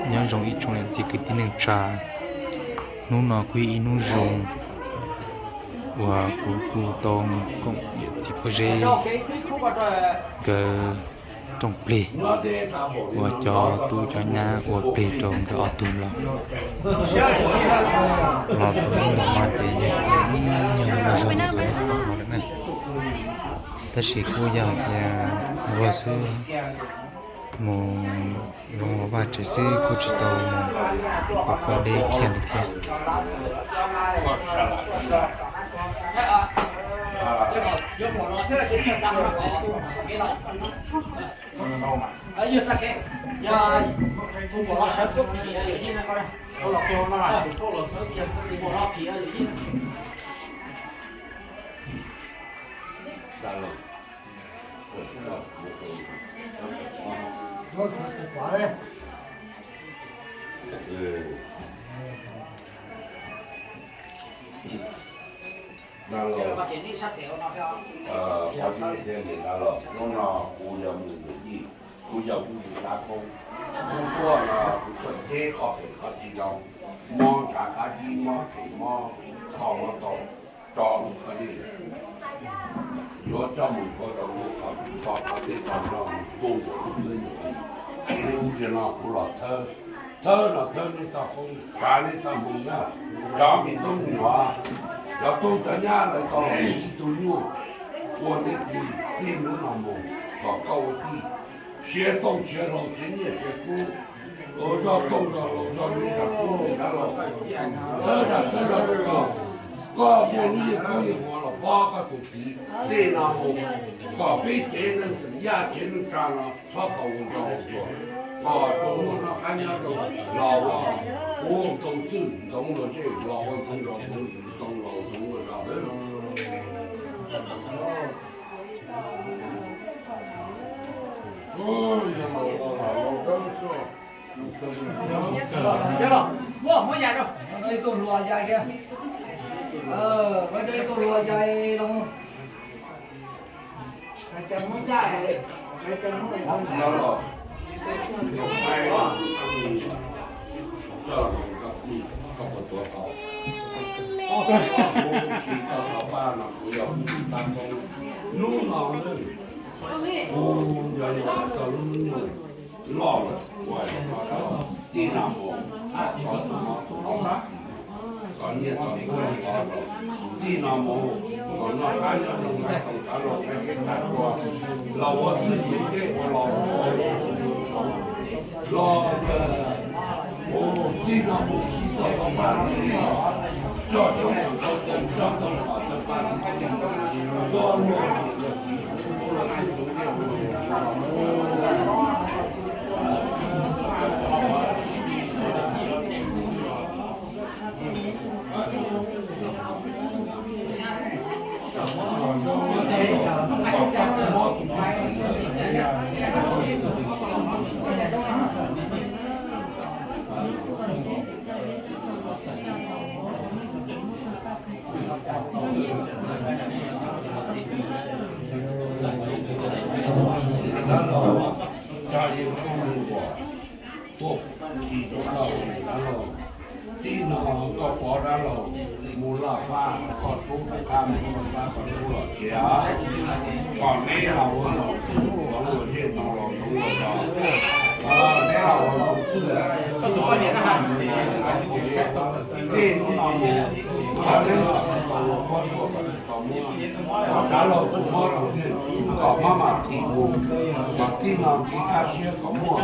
Nyob zoo ib tsoom niam txiv kwv tij neej tsa, hnub no kuj yog ib hnub zoo uas kuv kuj tau mus koom yawm txiv pob zeb nkawd rooj plig, uas cov tub cov nyab ua plig rau nkawd ob tug los. Los tau ib ntus no ces yog ib nyuag noj zog li qhov nej pom no lawm na. Tab sis kuj yog hais tias vag xwb, mus zoo los vaj tsev xwb kuj tsis tau mus ua qhov deb kiag li thiab. Dag los, pog Tub thiab niam Dag los, hnub no kuv yog mus yuav yij, kuv yog kuv yim tab koob. Kuv tuaj no kuv tuaj cheb qhov phem qhov tsis zoo, mob ntshav qab zib, mob phem, mob kho mob tau, tso mus koj dej, yuav coj mus ntxuav rau lub qhov, qhov dej tau nrog mus tu ntxuav lub txwb nyuam li. Kuv tias no kuv los txhawb, txhawb los txhawb nej txoj koob, tsav nej txoj hmoo na, cov me tub me nyuam, cov tub cov nyab lawv tau los ib tug nyuj ua nej tij, txij hnub no mus kom koj ua tij siav tooj siav hlau, siav nyiaj siav kub, ua zog tooj zog hlau, zog nyiaj zog kub, Dag los, txhawb zog txhawb zog rau koj, koj muaj lub yeej kub yeej huam los pab koj tus txiv txij no mus, kom peb tsev neeg xeem Yaj tsev neeg tsa no txhob tau ua ntau ua ntuag, kom tau muaj noj qab nyob zoo, los ua ntxoov txwj ntxoov luag zej, los ua ntxoov zos ntxoov, ntxoov laus ntxoov luag zos. Hnub no kuv yog yog tau lub nyuj loj lawm, ua no txij no mus, txhob txhob mob tus no, kom nyiaj kom kub los, txij no mus kom noj qab nyob zoo, tau tav los saib peb tag kua, los ua txwj kev ua los ua los, los mus txij no mus tsis tau tau pab, coj coob tau coob, coj tau pab tau pab, ua luag txiv ua luag txiv tus nyiaj ua luag txiv. Dab laug, cas yeej koj mus ua tuaj khi rau koj dab laug. Txij no koj pov dab laug mus laj fab, koj rub rov qab mus laj fab, koj rub los tsev. Kom neb los ua ntxoov txwj ntxoov luag zej, ntxoov laus ntxoov luag zos. Neb los ua ntxoov txwj, txij hnub no mus, neb los tsis tau ua pob tuaj, kom tsis tau muab, kom dab laug tus mob tus nkeeg kom maj mam thim mus, kom txij no ntsib kaj siab kom muaj.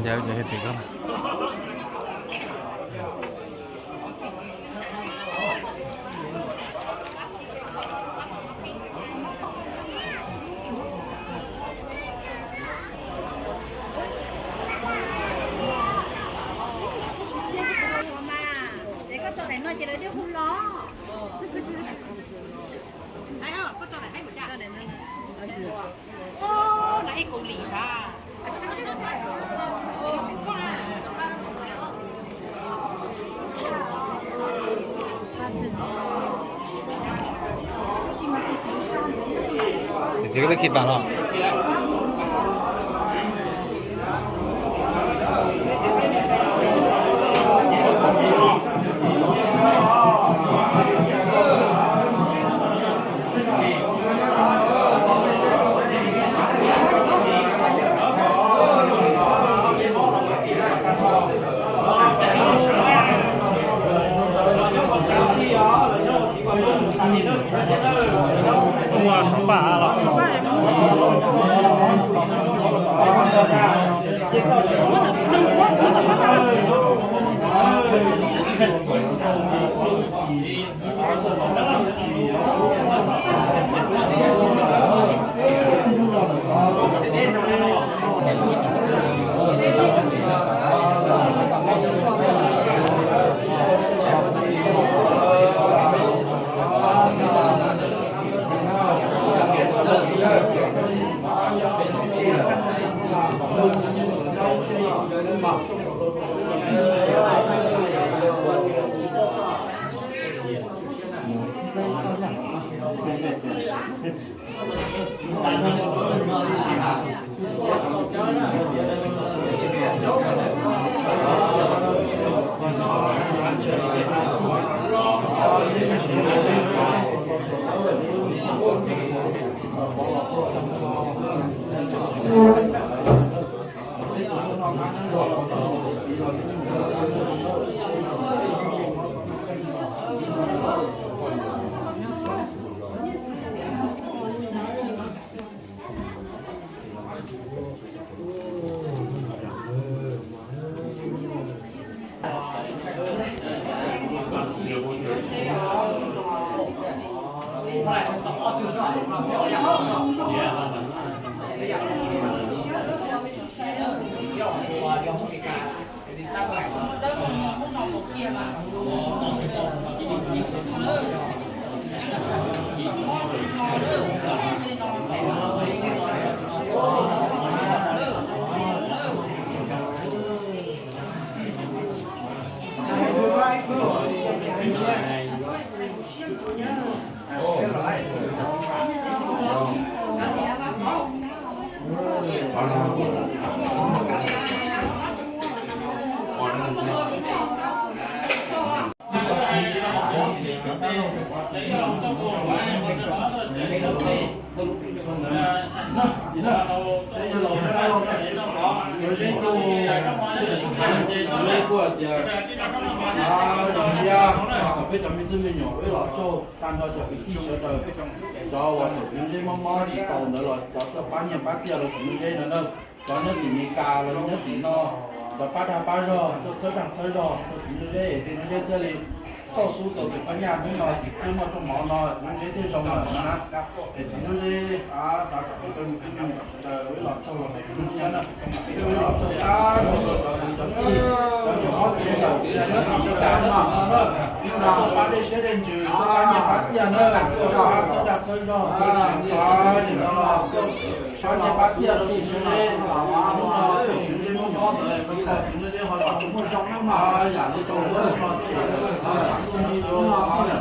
Ncaws ncaws pem ko. Ces koj tso daim no ces lawv thiaj hu los. Txiv, koj lub khi tas los. Ua sov paj los. Yog laus, yog zeb tuaj, sib tham, yog zeb kuj hais tias, a, zoo siab thaum peb cov me tub me nyuam peb los tsaug tag nrho cov kwv tij sawv daws, cov uas thaum txiv Nuj Zeb mob mob tsis tau ntawd los cov tuaj pab nyiaj pab txiaj rau txiv Nuj Zeb no na, cov nyob tim Meskas los nyob tim no, cov pab dag pab zog tuaj txhawb dag txhawb zog rau txiv Nuj Zeb es txiv Nuj Zeb thiaj li tau xub tau tus pab nyaj hnub no tsis pub muaj rooj mov no txiv Nuj Zeb thiaj zoo lawm na. Es txiv Nuj Zeb xav kom peb cov me tub me nyuam sawv daws ua ib los tsaug los mus hnub siab na, peb ua ib los tsaug tag zog rau cov kwv cov tij, cov niam hlob txiv ntxawm uas nyob tim Meskas no na, tuaj pab dej siab dej ntsws, tuaj pab nyiaj pab txiaj na, tuaj pab txhawb dag txhawb zog, tuaj tsis pab nim no los tuaj pab nyiaj pab txiaj rau txiv Nuj Zeb, hnub no txiv Nuj Zeb mob mob ntawd, txiv Nuj Zeb ho los muaj zoo na, yam li rau lub no tsev tshav ntuj nrig rau txij lawm no peb tsev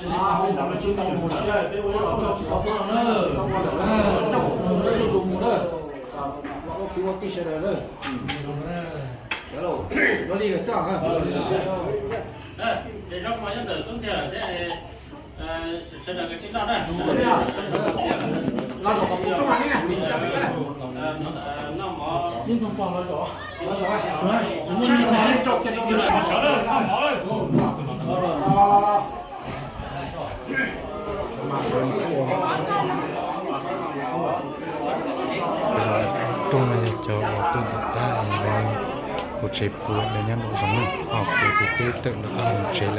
neeg, peb cov me tub me nyuam mus siab peb ua ib los tsaug tsis tau tuaj no na, ua tsaug mus na, ua tij sawv daws na. Sawv daws, zoo li xwb. Ces zoo mas nyob ntawm xub ntiag thiab, sawv daws sib noj na. Los zaum qhov pub rau mas ne. Noj mov. Ib tug pog los zaum, los zaum. Sawv daws noj mov. Tus no Cov uas tuaj tom qab es lawv ua tsev puav lawv nyob nraum zoov na, ho kuv ces twb tawm lawv qab los mus tsev lawm.